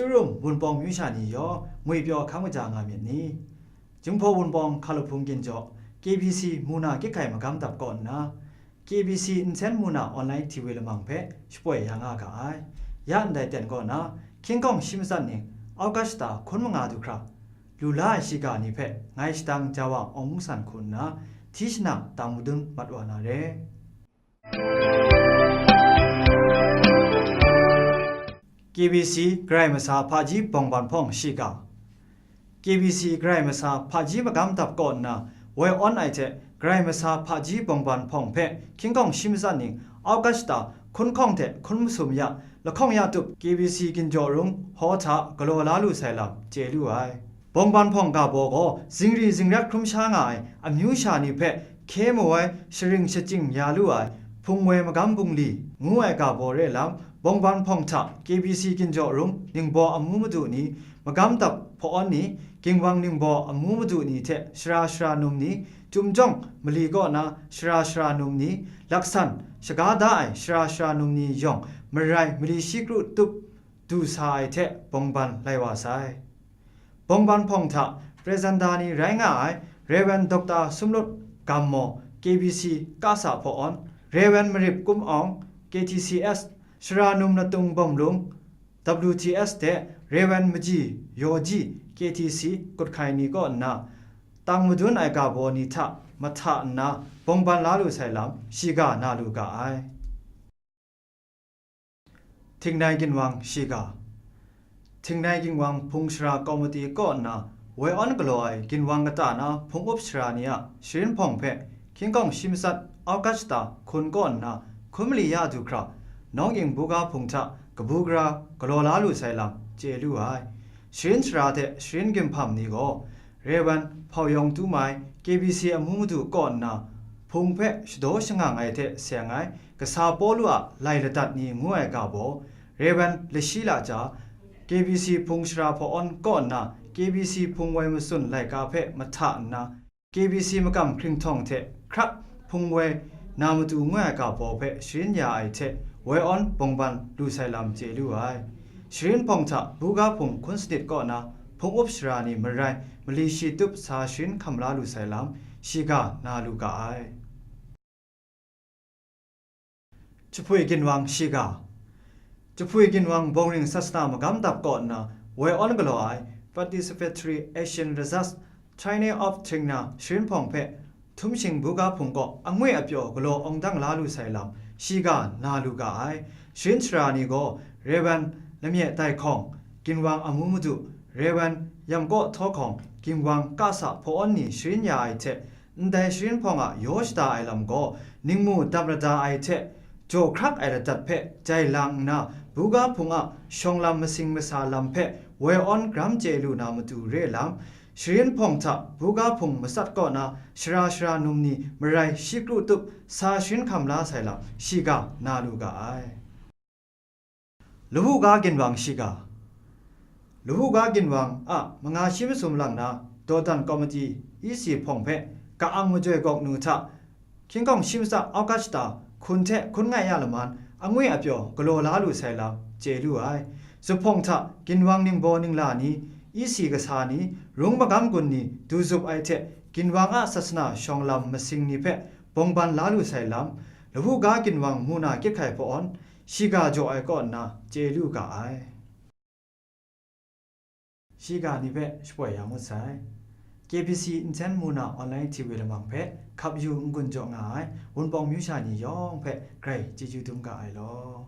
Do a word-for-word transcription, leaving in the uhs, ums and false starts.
Rum Wunpawng myu sha ni yawng ngwipyaw hkam kaja nga myit ni? Jinghpaw Wunpawng Hkalahpung Ginjaw, K B C Muna Kyit Hkai Magam Dap kaw nna, K B C Nsen Muna Online T V lamang hpe shapoi ya nga ga ai. Ya ndai ten kaw na, hkying hkawng shi matsat ning, August ta hkun manga du hkra, lu la ai shiga ni hpe ngai shadang ja wa Awng Mung San hku nna, hti shana tang madun mat wa na re. K B C Karai Masa Hpaji Bawngban Hpawng shiga. K B C Karai Masa Hpaji Magam Dap kaw nna woi awn ai hte Karai Masa Hpaji Bawngban Hpawng hpe hkying hkawng shi matsat ning August ta hkun hkawng hte hkun masum ya lahkawng ya tup K B C Ginjaw Rung Hall hta galaw la lu sai lam chye lu ai. Bawngban Hpawng ga baw gaw zingri zingrat hkrum sha nga ai amyu sha ni hpe hkye mawai sharing shachying ya lu ai Hpung Woi Magam Bungli ngu ai ga baw re lam, Bawngban Hpawng hta K B C Ginjaw Rung ningbaw amu madu ni, magam dap hpaw-awn ni, ginwang ningbaw amu madu ni hte shara shara num ni, Chyum jawng mali kaw na shara shara num ni, laksan shaga da ai shara shara num ni yawng marai mali shi kru tup du sa ai hte bawngban lai wa sai. Bawngban hpawng hta presenter ni rai nga ai Rev. Doctor Sumlut Gammaw, K B C Kasa Hpaw-awn, Rev. Marip Kum Awng, K T C S, Shara Num Latung Bawm Lung, W T S hte Rev. Maji Yaw Ji, K T C, Kut Hkai ni kaw nna, tang madun ai ga baw ni hta mahta nna bawngban la lu sai lam, shiga na lu ga ai. Htingnai Ginwang shiga. Htingnai Ginwang Hpung Shara Komiti kaw nna woi awn galaw ai ginwang kata na hpung up shara ni a sharin hpawng hpe hkying hkawng shi matsat August ta hkun kaw nna hkun mali ya du hkra, nawng-ing buga hpung hta kabu gara galaw la lu sai lam chye lu ai. Sharin shara hte sharin ginhpam ni gaw, Rev. Hpau Yawng Tu Mai, K B C amu madu kaw nna, hpung hpe shadaw shangang ai hte seng ai, Kasa Pawlu a lai ladat ni ngu ai ga baw, Rev. Lashi Laja, K B C Hpung Shara Hpaw-awn kaw nna, K B C Hpung Woi Matsun laika hpe mahta nna, K B C makam hkringhtawng hte hkrak hpung woi na matu ngu ai ga baw hpe sharin ya ai hte, woi awn bawngban lu sai lam chye lu ai. Sharin hpawng hta buga hpung hkun sanit kaw na hpung up shara ni marai mali shi tup sa sharin hkam la lu sai lam, shiga na lu ga ai. Jahpui Ginwang shiga. Jahpui Ginwang Bawngring Sasana Magam Dap kaw nna woi awn galaw ai Participatory Action Research Training of Htingna sharin hpawng hpe Htum Shing buga hpung kaw angwi apyaw galaw awng dang la lu sai lam, shiga na lu ga ai. Sharin shara ni gaw, Rev. Lamyeh Dai Hkawng, ginwang amu madu, Rev. Yam Kaw Htaw Hkawng, ginwang Kasa Hpaw-awn ni sharin ya ai hte, ndai sharin hpawng a yaw shada ai lam gaw, ningmu dap lada ai hte, jaw hkrak ai ladat hpe jai lang nna, buga hpung a shawng lam masing masa lam hpe woi awn gram chye lu na matu re lam, sharin hpawng hta buga hpung matsat kaw na shara shara num ni marai shi kru tup sa sharin hkam la sai lam, shiga na lu ga ai. Lahuga Ginwang shiga. Lahuga Ginwang a manga shi masum lang na dawdan komiti E C hpawng hpe ka-ang majoi gawk nu hta, hkying hkawng shi matsat August ta hkun hte hkun ngai ya laman angwi apyaw galaw la lu sai lam chye lu ai. Zuphpawng hta ginwang ningbaw ningla ni, E C kasa ni, rung magam gun ni du zup ai hte, ginwang a sasana shawng lam masing ni hpe bawngban la lu sai lam, Lahuga Ginwang Muna Kyit Hkai Hpaw-awn, shiga jaw ai kaw nna chye lu ga ai. Shiga ni hpe shapoi ya ngut sai. K B C Nsen Muna Online T V lamang hpe hkap yu n-gun jaw nga ai Wunpawng myu sha ni yawng hpe grai chyeju dum ga ai law.